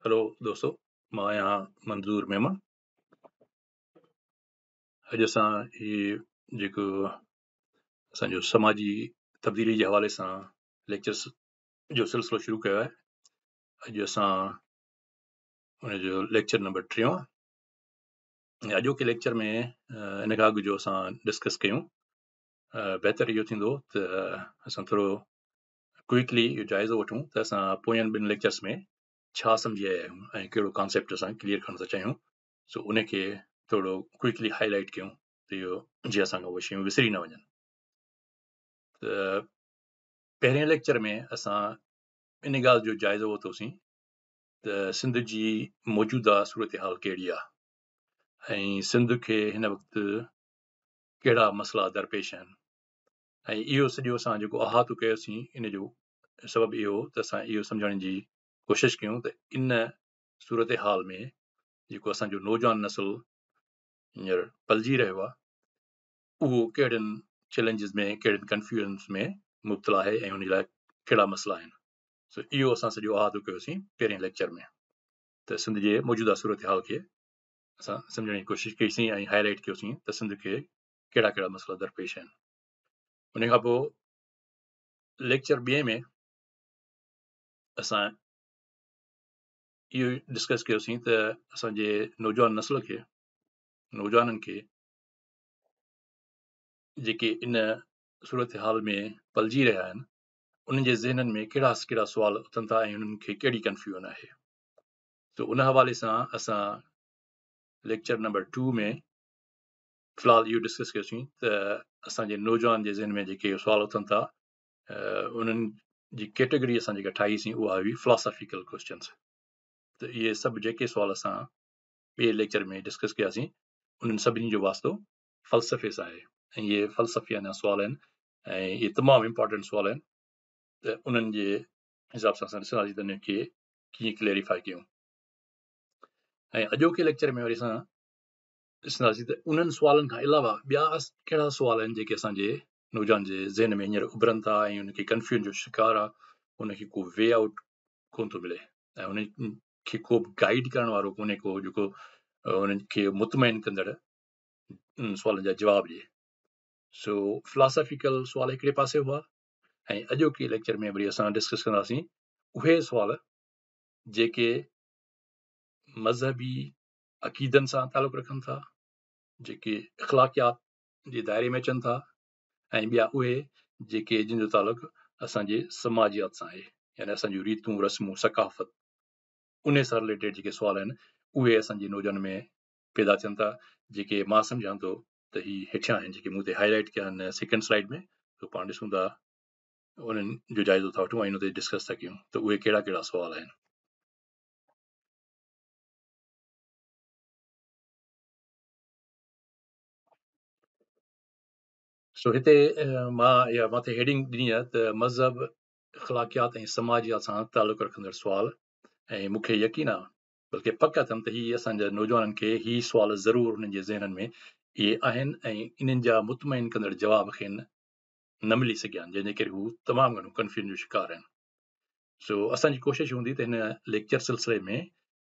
Hello دوستو، مان آهيان منظور ميمڻ. اڄ اسان هي جيڪو اسان جو سماجي تبديلي جي حوالي سان ليڪچرس جو سلسلو شروع ڪيو آهي، اڄ اسان ان جو ليڪچر نمبر ٽيون آهي. ۽ اڄوڪي ليڪچر ۾ ان کان اڳ جو اسان ڊسڪس ڪيون، بهتر اهو ٿيندو ته اسان ٿورو ڪوئڪلي اهو جائزو وٺون ته اسان پوين ٻن ليڪچرس ۾ ڇا سمجهي آيا آهيون ۽ ڪهڙو ڪانسيپٽ اسان ڪليئر ڪرڻ ٿا چاهيون. سو ان کي ٿورو ڪوئڪلي هاء لائيٽ ڪيون ته اهو جي اسان کان اهي شيون وسري نه وڃن. ته پهرين ليڪچر ۾ اسان ان ڳالهه جو جائزو ورتوسين ته سنڌ جي موجوده صورتحال ڪهڙي آهي ۽ سنڌ کي هن وقت ڪهڙا مسئلا درپيش آهن، ۽ اهو سڄو اسان جيڪو احاطو ڪيوسين ان جو سبب اهو هو ته اسان اهو سمجهڻ جي ڪوشش ڪيون ته ان صورتحال ۾ جيڪو اسان جو نوجوان نسل هينئر پلجي رهيو آهي اهو ڪهڙن چئلينجز ۾، ڪهڙن ڪنفيوزنس ۾ مبتلا آهي ۽ ان جي لاء ڪهڙا مسئلا آهن. سو اهو اسان سڄو احاطو ڪيوسين پهرين ليڪچر ۾ ته سنڌ جي موجوده صورتحال کي اسان سمجهڻ جي ڪوشش ڪئيسين ۽ هاء لائيٽ ڪيوسين ته سنڌ کي ڪهڙا ڪهڙا مسئلا درپيش آهن. ان کان پوء ليڪچر ٻئي ۾ اسان اهو ڊسڪس ڪيوسين ته اسان جي نوجوان نسل کي، نوجوانن کي جيڪي ان صورتحال ۾ پلجي رهيا آهن انهن جي ذهنن ۾ ڪهڙا ڪهڙا سوال اٿن ٿا ۽ انهن کي ڪهڙي ڪنفيوزن آهي. ته ان حوالي سان اسان ليڪچر نمبر 2 ۾ في الحال اهو ڊسڪس ڪيوسين ته اسان جي نوجوان جي ذهن ۾ جيڪي سوال اٿن ٿا انهن جي ڪيٽيگري اسان جيڪا ٺاهيسين اها هئي فلاسافيڪل ڪويسچنس. ته اهي سڀ جيڪي سوال اسان ٻئي ليڪچر ۾ ڊسڪس ڪياسين انهن سڀني جو واسطو فلسفي سان آهي ۽ اهي فلسفيانه سوال آهن ۽ اهي تمام امپارٽنٽ سوال آهن. ته انهن جي حساب سان اسان ڏسنداسين ته انهن کي ڪيئن ڪليريفائي ڪيون. ۽ اڄوڪي ليڪچر ۾ وري اسان ڏسنداسين ته انهن سوالن کان علاوه ٻيا ڪهڙا سوال آهن جيڪي اسان جي نوجوان جي ذهن ۾ هينئر اڀرن ٿا ۽ ان کي ڪنفيوزن جو شڪار آهي، ان کي ڪو وي آئوٽ ڪونه ٿو ملي ۽ ان کي ڪو به گائيڊ ڪرڻ وارو ڪونهي ڪو جيڪو انهن کي مطمئن ڪندڙ سوالن جا جواب ڏئي. سو فلاسافيڪل سوال هڪڙي پاسي هئا ۽ اڄوڪي ليڪچر ۾ وري اسان ڊسڪس ڪنداسين اهي سوال جيڪي مذهبي عقيدن سان تعلق رکن ٿا، جيڪي اخلاقيات جي دائري ۾ اچن ٿا، ۽ ٻيا اهي جيڪي جن جو تعلق اسان جي سماجيات سان آهي، يعني اسان جون ريتون رسمون ثقافت، انهي سان رليٽيڊ جيڪي سوال آهن اهي اسان جي نوجوانن ۾ پيدا ٿين ٿا، جيڪي مان سمجهان ٿو ته هي هيٺيان آهن جيڪي مون تي هاء لائيٽ ڪيا آهن سيڪنڊ سلائيڊ ۾. سو پاڻ ڏسون ٿا، انهن جو جائزو ٿا وٺون ۽ ان تي ڊسڪس ٿا ڪيون ته اهي ڪهڙا ڪهڙا سوال آهن. سو هتي مان اها مٿي هيڊنگ ڏني آهي ته مذهب، اخلاقيات ۽ سماجيات سان تعلق رکندڙ سوال، ۽ مون کي يقين آهي بلڪه پڪ اٿم ته هي اسان جا نوجوانن کي هي سوال ضرور انهن جي ذهنن ۾ اهي آهن ۽ انهن جا مطمئن ڪندڙ جواب کين نه ملي سگهيا آهن، جنهن جي ڪري هو تمام گهڻو ڪنفيوزن جو شڪار آهن. سو اسان جي ڪوشش هوندي ته هن ليڪچر سلسلي ۾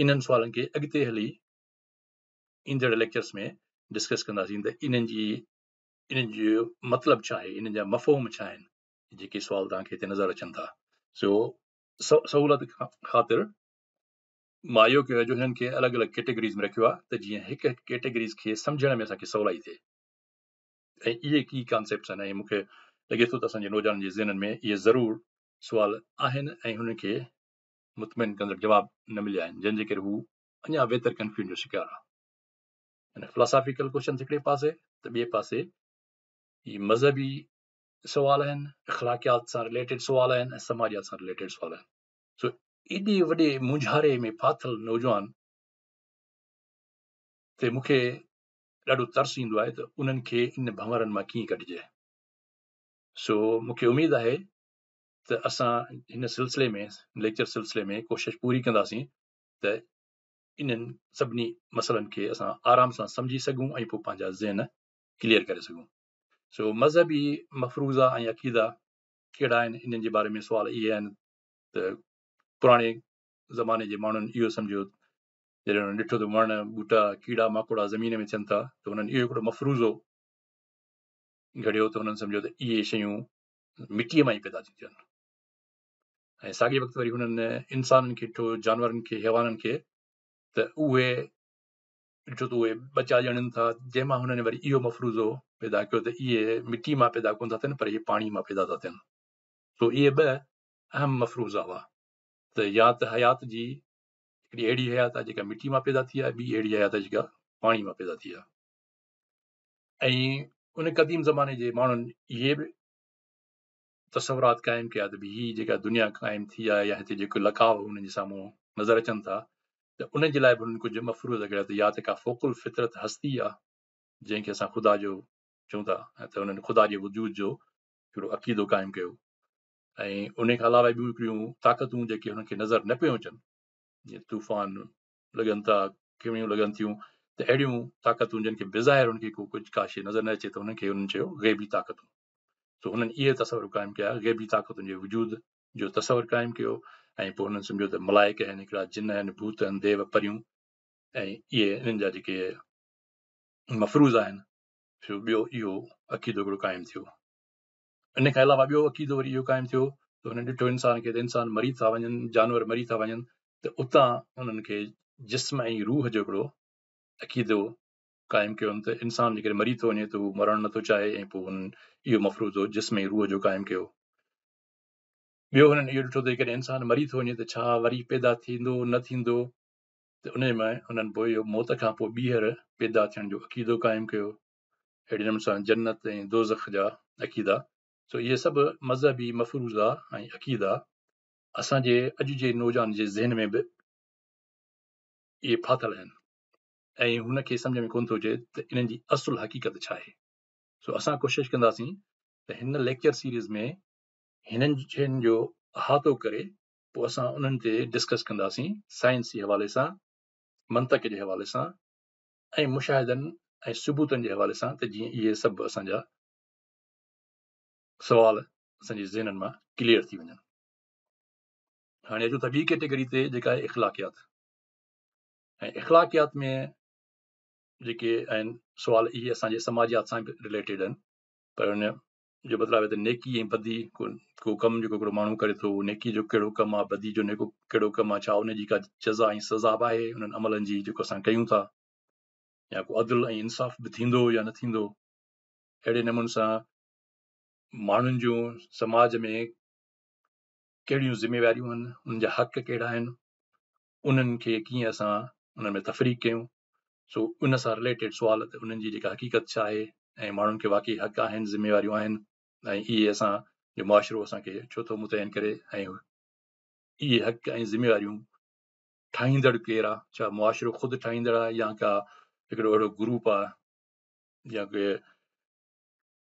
انهن سوالن کي اڳتي هلي ايندڙ ليڪچرس ۾ ڊسڪس ڪنداسين ته انهن جي انهن جو مطلب ڇا آهي، انهن جا مفهوم ڇا آهن، جيڪي سوال توهان کي هتي نظر اچن ٿا. سو سهولت خاطر مان اهو ڪيو آهي جو هنن کي الڳ الڳ ڪيٽيگريز ۾ رکيو آهي ته جيئن هڪ هڪ ڪيٽيگريز کي سمجهڻ ۾ اسان کي سولائي ٿئي. ۽ اهي ڪي ڪانسيپٽس آهن ۽ مون کي لڳي ٿو ته اسان جي نوجوانن جي ذهنن ۾ اهي ضرور سوال آهن ۽ هنن کي مطمئن ڪندڙ جواب نه مليا آهن، جنهن جي ڪري هو اڃا ويتر ڪنفيوزن جو شڪار آهن. يعني فلاسافيڪل ڪوشچنس هڪڙي پاسي ته ٻئي پاسي هي مذهبي سوال آهن، اخلاقيات سان رليٽيڊ سوال آهن ۽ سماجيات سان رليٽيڊ سوال آهن. سو ايڏي وڏي مونجهاري ۾ ڦاٿل نوجوان تي مون کي ڏاڍو ترس ايندو آهي ته انهن کي ان ڀنورن مان ڪيئن ڪڍجي. سو مون کي اميد آهي ته اسان هن سلسلي ۾ ليڪچر سلسلي ۾ ڪوشش پوري ڪنداسين ته انهن سڀني مسئلن کي اسان آرام سان سمجهي سگهون ۽ پوء پنهنجا ذهن ڪليئر ڪري سگهون. سو مذهبي مفروضا ۽ عقيدا ڪهڙا آهن، انهن جي باري ۾ سوال اهي آهن ته پراڻي زماني جي ماڻهن اهو سمجهيو، جڏهن انهن ڏٺو ته وڻ، ٻوٽا، ڪيڙا ماڪوڙا زمين ۾ ٿين ٿا ته انهن اهو هڪڙو مفروضو گهڙيو ته انهن سمجهيو ته اهي شيون مٽيء مان ئي پيدا ٿيون ٿين. ۽ ساڳئي وقت وري هنن انسانن کي ڏٺو، جانورن کي، حيوانن کي ته اهي ڏٺو ته اهي ٻچا ڄڻن ٿا، جنهن مان هنن وري اهو مفروضو پيدا ڪيو ته اهي مٽي مان پيدا ڪونه ٿا ٿين پر اهي پاڻي مان پيدا ٿا ٿين. سو اهي ٻه اهم مفروضا هئا ته يا ته حيات جي هڪڙي اهڙي حيات آهي جيڪا مٽي مان پيدا ٿي آهي، ٻي اهڙي حيات آهي جيڪا پاڻي مان پيدا ٿي آهي. ۽ ان قديم زماني جي ماڻهن اهي به تصورات قائم ڪيا ته هي جيڪا دنيا قائم ٿي آهي يا هتي جيڪو لقاء انهن جي سامهون نظر اچن ٿا ته ان جي لاء به انهن ڪجهه مفروضا ڪيا ته يا ته ڪا فوق الفطرت هستي آهي جنهن کي اسان خدا جو چئون ٿا ته انهن خدا جي وجود جو هڪڙو عقيدو قائم ڪيو ۽ ان کان علاوه ٻيون هڪڙيون طاقتون جيڪي هنن کي نظر نه پيون اچن، جيئن طوفان لڳن ٿا، ڪيويون لڳن ٿيون، ته اهڙيون طاقتون جن کي بظاهر هن کي ڪو ڪجهه ڪا شيء نظر نه اچي ته هنن کي هنن چيو غيبي طاقتون. سو هنن اهي تصور قائم ڪيا، غيبي طاقتن جي وجود جو تصور قائم ڪيو ۽ پوء هنن سمجهيو ته ملائڪ آهن، هڪڙا جن آهن، ڀوت آهن، ديو، پريون ۽ اهي انهن جا جيڪي مفروضا آهن. سو ٻيو اهو عقيدو هڪڙو قائم ٿيو. ان کان علاوه ٻيو عقيدو وري اهو قائم ٿيو ته هنن ڏٺو انسان کي ته انسان مري ٿا وڃن، جانور مري ٿا وڃن ته اتان انهن کي جسم ۽ روح جو هڪڙو عقيدو قائم ڪيو ته انسان جيڪڏهن مري ٿو وڃي ته هو مرڻ نٿو چاهي ۽ پوء هنن اهو مفروضو جسم ۽ روح جو قائم ڪيو. ٻيو هنن اهو ڏٺو ته جيڪڏهن انسان مري ٿو وڃي ته ڇا وري پيدا ٿيندو نه ٿيندو ته انهي ۾ انهن پوء اهو موت کان پوء ٻيهر پيدا ٿيڻ جو عقيدو قائم ڪيو. اهڙي نموني سان جنت ۽ دوزخ جا عقيدا. سو اهي سڀ مذهبي مفروضا ۽ عقيدا اسان جي اڄ جي نوجوان جي ذهن ۾ به اهي ڦاٿل آهن ۽ هن کي سمجهه ۾ ڪونه ٿو اچي ته انهن جي اصل حقيقت ڇا آهي. سو اسان ڪوشش ڪنداسين ته هن ليڪچر سيريز ۾ هنن شين جو احاطو ڪري پوء اسان انهن تي ڊسڪس ڪنداسين سائنسي حوالي سان، منطق جي حوالي سان ۽ مشاهدن ۽ ثبوتن جي حوالي سان ته جيئن اهي سڀ اسان جا سوال اسان جي ذهنن مان ڪليئر ٿي وڃن. هاڻي اچون ٿا ٻي ڪيٽيگري تي جيڪا آهي اخلاقيات. ۽ اخلاقيات ۾ جيڪي آهن سوال اهي اسان جي سماجيات سان به رليٽيڊ آهن پر ان جو مطلب آهي ته نيڪي ۽ بدي ڪو ڪم جيڪو هڪڙو ماڻهو ڪري ٿو نيڪي جو ڪهڙو ڪم آهي بدي جو نيڪو ڪهڙو ڪم آهي ڇا ان جي ڪا جزا ۽ سزا به آهي انهن عملن جي جيڪو اسان ڪيون ٿا يا ڪو عدل ۽ انصاف به ٿيندو يا نه ٿيندو اهڙي نموني سان ماڻهن جون سماج ۾ ڪهڙيون ذميواريون آهن انهن جا حق ڪهڙا آهن انهن کي ڪيئن اسان انهن ۾ تفريق ڪيون سو ان سان رليٽيڊ سوال ته انهن جي جيڪا حقيقت ڇا آهي ۽ ماڻهن کي واقعي حق آهن ذميواريون آهن ۽ اهي اسان جو معاشرو اسان کي ڇو ٿو متعين ڪري ۽ اهي حق ۽ ذميواريون ٺاهيندڙ ڪير آهي ڇا معاشرو خود ٺاهيندڙ آهي يا ڪا هڪڙو اهڙو گروپ آهي يا ڪي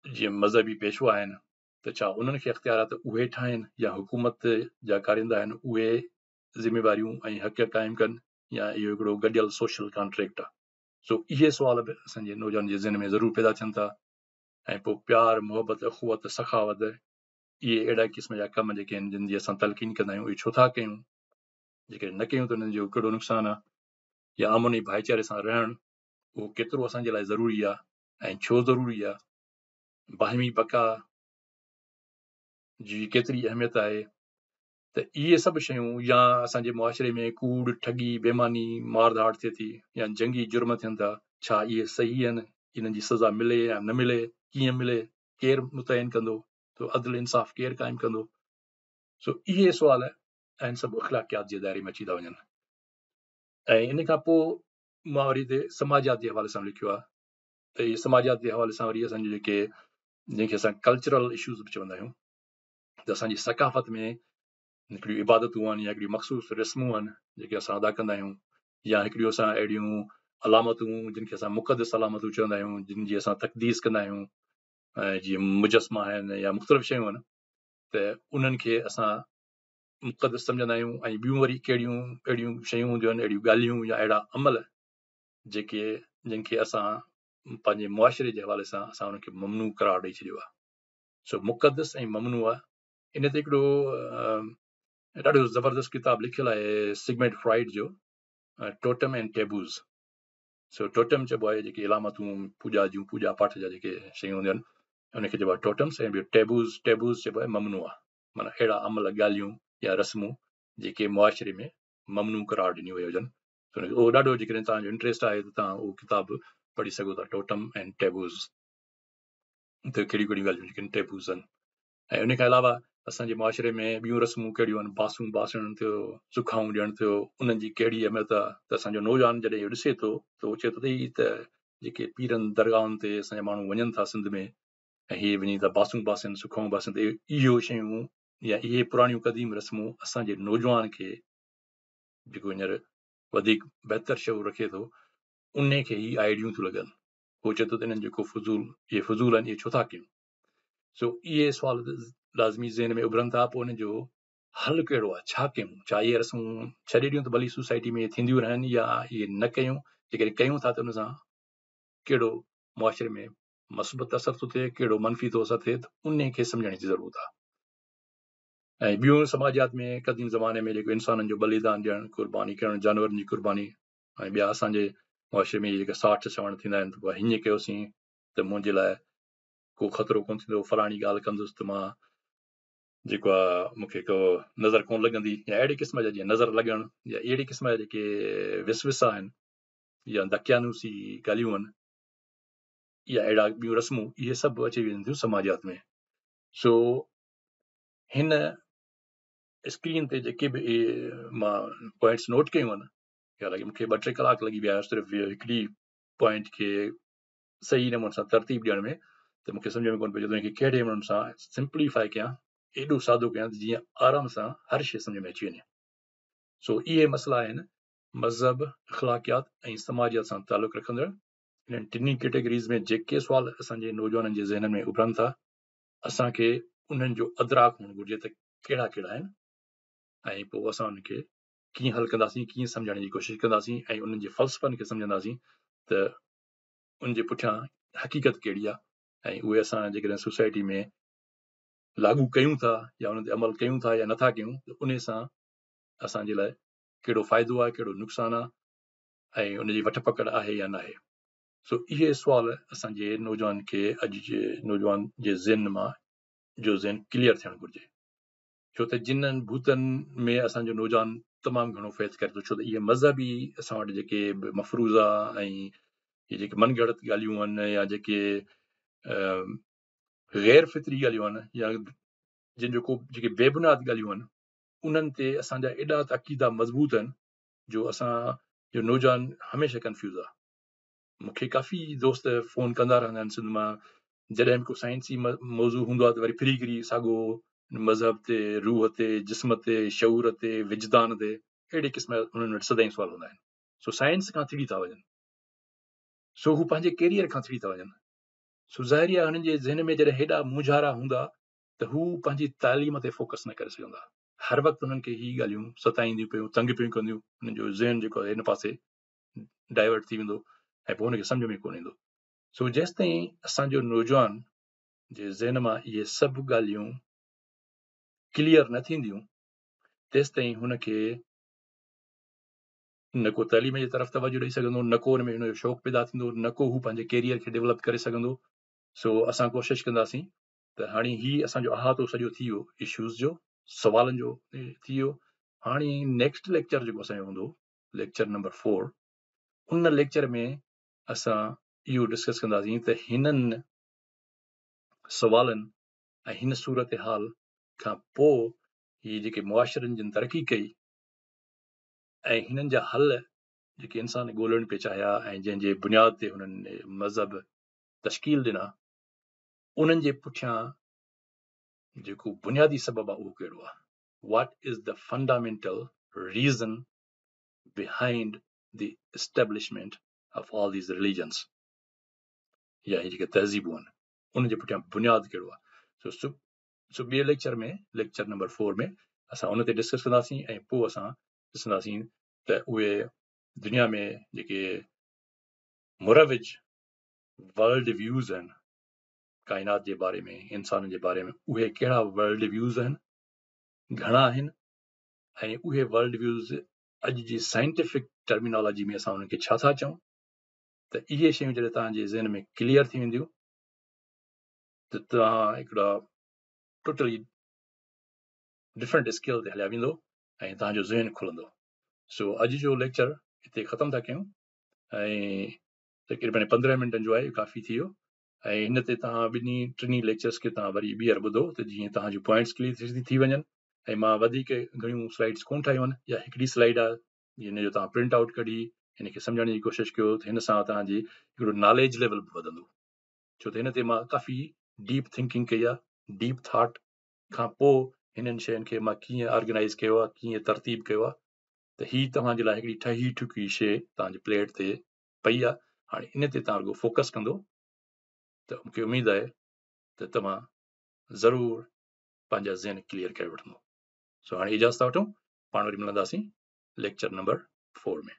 جيئن مذهبي پيشوا آهن ته ڇا انهن کي اختيار آهي ته اهي ٺاهين يا حڪومت جا ڪارندا آهن اهي ذميواريون ۽ حق قائم ڪن يا اهو هڪڙو گڏيل سوشل ڪانٽريڪٽ آهي. سو اهي سوال به اسان جي نوجوانن جي ذهن ۾ ضرور پيدا ٿين ٿا ۽ پوء پيار، محبت، اخوت، سخاوت اهي اهڙا قسم جا ڪم جيڪي آهن جن جي اسان تلقين ڪندا آهيون اهي ڇو ٿا ڪيون؟ جيڪڏهن نه ڪيون ته انهن جو ڪهڙو نقصان آهي؟ يا امن ۽ ڀائيچاري سان رهڻ اهو ڪيترو اسان جي لاء ضروري آهي ۽ ڇو ضروري آهي؟ باهمي بقا جي ڪيتري اهميت آهي؟ ته اهي سڀ شيون يا اسان جي معاشري ۾ ڪوڙ، ٺڳي، بيماني، مار ڌاڙ ٿئي ٿي يا جنگي جرم ٿين ٿا، ڇا اهي صحيح آهن؟ انهن جي سزا ملي يا نه ملي؟ ڪيئن ملي؟ ڪير متعين ڪندو؟ ته عدل انصاف ڪير قائم ڪندو؟ سو اهي سوال آهن سڀ اخلاقيات جي دائري ۾ اچي ٿا وڃن ۽ ان کان پوء مان وري هتي سماجيات جي حوالي سان لکيو آهي ته اهي سماجيات جي حوالي سان وري اسان جي جيڪي جنهن کي اسان ڪلچرل اشوز به چوندا آهيون ته اسان جي ثقافت ۾ هڪڙيون عبادتون آهن يا هڪڙيون مخصوص رسمون آهن جيڪي اسان ادا ڪندا آهيون يا هڪڙيون اسان اهڙيون علامتون جن کي اسان مقدس علامتون چوندا آهيون جن جي اسان تقديس ڪندا آهيون جيئن مجسما آهن يا مختلف شيون آهن ته انهن کي اسان مقدس سمجهندا آهيون ۽ ٻيون وري ڪهڙيون اهڙيون شيون هونديون آهن اهڙيون ڳالهيون يا اهڙا عمل جيڪي جن کي اسان پنهنجي معاشري جي حوالي سان اسان انهن کي ممنوع قرار ڏئي ڇڏيو آهي سو مقدس ۽ ممنوع ان تي هڪڙو ڏاڍو زبردست ڪتاب لکيل آهي سگمنڊ فرائيڊ جو totem and taboos. So totem چئبو آهي جيڪي علامتون پوڄا جون پوڄا پاٺ جا جيڪي شيون هونديون آهن ان کي چئبو آهي ٽوٽمس ۽ ٻيو ٽيبوز، ٽيبوز چئبو آهي ممنوع، معنيٰ اهڙا عمل، ڳالهيون يا رسمون جيڪي معاشري ۾ ممنوع قرار ڏنيون ويون هجن. اهو ڏاڍو جيڪڏهن توهان جو انٽريسٽ آهي ته توهان اهو ڪتاب پڙهي سگهو ٿا ٽوٽم اينڊ ٽيبوز ته ڪهڙيون ڪهڙيون ڳالهيون جيڪي ٽيبوز آهن. ۽ ان کان علاوه اسان جي معاشري ۾ ٻيون رسمون ڪهڙيون آهن، باسون باسڻ ٿيو، سکائون ڏيڻ ٿيو، انهن جي ڪهڙي اهميت آهي ته اسان جو نوجوان جڏهن اهو ڏسي ٿو ته اهو چئي ٿو ته هي ته جيڪي پيرن درگاهن تي اسان جا ماڻهو وڃن ٿا سنڌ ۾ ۽ هي وڃي ٿا باسون باسن سکائون باسن ته اهو شيون يا اهي پراڻيون قديم رسمون اسان جي نوجوان کي جيڪو هينئر وڌيڪ بهتر شعور رکي ٿو انهي کي هي آئيڊيون ٿيون لڳن. هو چئي ٿو ته انهن جيڪو فضول اهي فضول آهن اهي ڇو ٿا ڪيون. سو اهي سوال لازمي ذهن ۾ اڀرن ٿا پوء انهن جو حل ڪهڙو آهي، ڇا ڪيون، ڇا اهي رسمون ڇڏي ڏيون ته ڀلي سوسائٽي ۾ ٿينديون رهن يا اهي نه ڪيون، جيڪڏهن ڪيون ٿا ته ان سان ڪهڙو معاشري ۾ مثبت اثر ٿو ٿئي ڪهڙو منفي ٿو اثر ٿئي ته انهي کي سمجهڻ جي ضرورت آهي. ۽ ٻيون سماجيات ۾ قديم زماني ۾ جيڪو انسانن جو ٻليدان ڏيڻ، قرباني ڪرڻ، جانورن جي قرباني ۽ ٻيا اسان جي معاشري ۾ جيڪا ساٺ سوڻ ٿيندا آهن ته هيئن ڪيوسين ته منهنجي لاء ڪو خطرو ڪونه ٿيندو، فلاڻي ڳالهه ڪندس ته مان جيڪو آهي مون کي ڪو نظر ڪونه لڳندي يا اهڙي قسم جا جيئن نظر لڳڻ يا اهڙي قسم جا جيڪي وسوسا آهن يا دقيانوسي ڳالهيون آهن يا اهڙا ٻيون رسمون اهي سڀ اچي وڃن ٿيون سماجيات ۾. سو هن اسڪرين تي جيڪي به اهي مان پوائنٽس نوٽ ڪيون آهن، حالانڪه مون کي ٻه ٽي ڪلاڪ لڳي ويا صرف هڪڙي پوائنٽ کي صحيح نموني سان ترتيب ڏيڻ ۾ ته مون کي سمجهه ۾ ڪونه پيو اچي ته ان کي ڪهڙي نموني سان سمپليفائي ڪيان، ايڏو سادو ڪيان ته جيئن آرام سان هر شيء سمجهه ۾ اچي وڃي. سو اهي مسئلا آهن مذهب، اخلاقيات ۽ سماجيات سان تعلق رکندڙ انهن ٽنهي ڪيٽيگريز ۾ جيڪي سوال اسان جي نوجوانن جي ذهنن ۾ اڀرن ٿا، اسان کي انهن جو ادراڪ هئڻ گهرجي ته ڪهڙا ڪهڙا آهن ۽ پوء اسان انهن کي ڪيئن حل ڪنداسين، ڪيئن سمجهڻ جي ڪوشش ڪنداسين ۽ انهن جي فلسفن کي سمجهنداسين ته ان جي پٺيان حقيقت ڪهڙي آهي ۽ اهي اسان جيڪڏهن سوسائٽي ۾ لاڳو ڪيون ٿا يا انهن تي عمل ڪيون ٿا يا نٿا ڪيون ته انهي سان اسان جي لاء ڪهڙو فائدو آهي، ڪهڙو نقصان آهي ۽ ان جي وٺ پڪڙ آهي يا ناهي. سو اهي سوال اسان جي نوجوان کي اڄ جي نوجوان جي ذهن مان جو ذهن ڪليئر ٿيڻ گهرجي، ڇو ته جنن ڀوتن ۾ اسان جو نوجوان تمام گهڻو فيض ڪري ٿو، ڇو ته اهي مذهبي اسان وٽ جيڪي مفروضا ۽ اهي جيڪي من گهڙت ڳالهيون آهن يا جيڪي غير فطري ڳالهيون آهن يا جن جو ڪو جيڪي بي بنياد ڳالهيون آهن انهن تي اسان جا ايڏا ته عقيدا مضبوط آهن جو اسان جو نوجوان هميشه ڪنفيوز آهي. مون کي ڪافي دوست فون ڪندا رهندا آهن سنڌ مان، جڏهن به ڪو سائنسي موضوع هوندو آهي ته وري ڦري گهري ساڳو مذهب تي، روح تي، جسم تي، شعور تي، وجدان تي، اهڙي قسم جا انهن وٽ سدائين سوال هوندا آهن. سو سائنس کان ٿڙي ٿا وڃن، سو هو پنهنجي ڪيريئر کان ٿڙي ٿا وڃن. سو ظاهري آهي هنن جي ذهن ۾ جڏهن هيڏا مونجهارا هوندا ته هو پنهنجي تعليم تي فوڪس نه ڪري سگهندا. هر وقت انهن کي هي ڳالهيون ستائينديون پيون، تنگ پيون ڪنديون، انهن جو ذهن جيڪو آهي هن پاسي ڊائيورٽ ٿي ويندو ۽ پوء هن کي سمجهه ۾ ڪونه ايندو. سو جيستائين اسان جو نوجوان جي ذهن مان اهي سڀ ڳالهيون ڪليئر نه ٿينديون تيستائين هن کي نه ڪو تعليم جي طرف توجه ڏئي سگهندو، نه ڪو ان ۾ هن جو شوق پيدا ٿيندو، نه ڪو هو پنهنجي ڪيريئر کي ڊيولپ ڪري سگهندو. سو اسان ڪوشش ڪنداسين ته هاڻي هي اسان جو احاطو سڄو ٿي ويو اشوز جو، سوالن جو ٿي ويو. هاڻي نيڪسٽ ليڪچر جيڪو اسان جو هوندو ليڪچر نمبر 4، ان ليڪچر ۾ اسان اهو ڊسڪس ڪنداسين ته هنن سوالن ۽ هن صورتحال کان پوء هي جيڪي معاشرن جن ترقي ڪئي ۽ هنن جا حل جيڪي انسان ڳولڻ پئي چاهيا ۽ جنهن جي بنياد تي هنن مذهب تشڪيل ڏنا، انهن جي پٺيان جيڪو بنيادي سبب آهي اهو ڪهڙو آهي؟ What is the fundamental reason behind the establishment of all these religions يا هي جيڪي تهذيبون آهن ان جي پٺيان بنياد ڪهڙو آهي؟ سو سو ٻئي ليڪچر ۾ ليڪچر نمبر 4 ۾ اسان ان تي ڊسڪس ڪنداسين ۽ پوء اسان ڏسنداسين ته اهي دنيا ۾ جيڪي مروج ورلڊ ويوز آهن ڪائنات جي باري ۾ انسانن جي باري ۾ اهي ڪهڙا ورلڊ ويوز آهن، گهڻا آهن ۽ اهي ورلڊ ويوز اڄ جي سائنٽيفڪ ٽرمينالاجي ۾ اسان انهن کي ڇا ٿا چئون ته اهي شيون جڏهن توهان جي ذهن ۾ ڪليئر ٿي وينديون ته توهان هڪڙا ٽوٽلي ڊفرنٽ اسڪيل تي هليا ويندو ۽ توهان جو ذهن کلندو. سو اڄ جو ليڪچر هتي ختم ٿا ڪيون ۽ تقريبن 15 منٽن جو آهي، ڪافي ٿي ويو. ۽ هن تي توهان ٻنهي ٽنهي ليڪچرس کي توهان وري ٻيهر ٻڌو ته جيئن توهان جون پوائنٽس ڪليئر ٿي وڃن. ۽ مان وڌيڪ گهڻيون سلائيڊس ڪونه ٺاهيون آهن، يا هڪڙي سلائيڊ آهي هن جو توهان پرنٽ آئوٽ ڪڍي هن کي سمجهڻ جي ڪوشش ڪيو ته هن سان توهان جي هڪڙو ناليج ليول به وڌندو، ڇو ته هن تي مان ڪافي ڊيپ ٿنڪنگ ڪئي آهي. ڊيپ ٿاٽ کان پوء هنن شين کي مان ڪيئن آرگنائز ڪيو آهي، ڪيئن ترتيب ڪيو آهي ته هي توهان جي لاء هڪڙي ٺهي ٺڪي شيء توهان جي پليٽ تي پئي آهي. هاڻي ان تي توهان رڳو فوڪس ڪندو ته مون کي اميد آهي ته توهان ضرور پنهنجا ذهن ڪليئر ڪري وٺندو. سو هاڻي اجازت ٿا وٺون، پاڻ وري ملنداسين ليڪچر نمبر 4 ۾.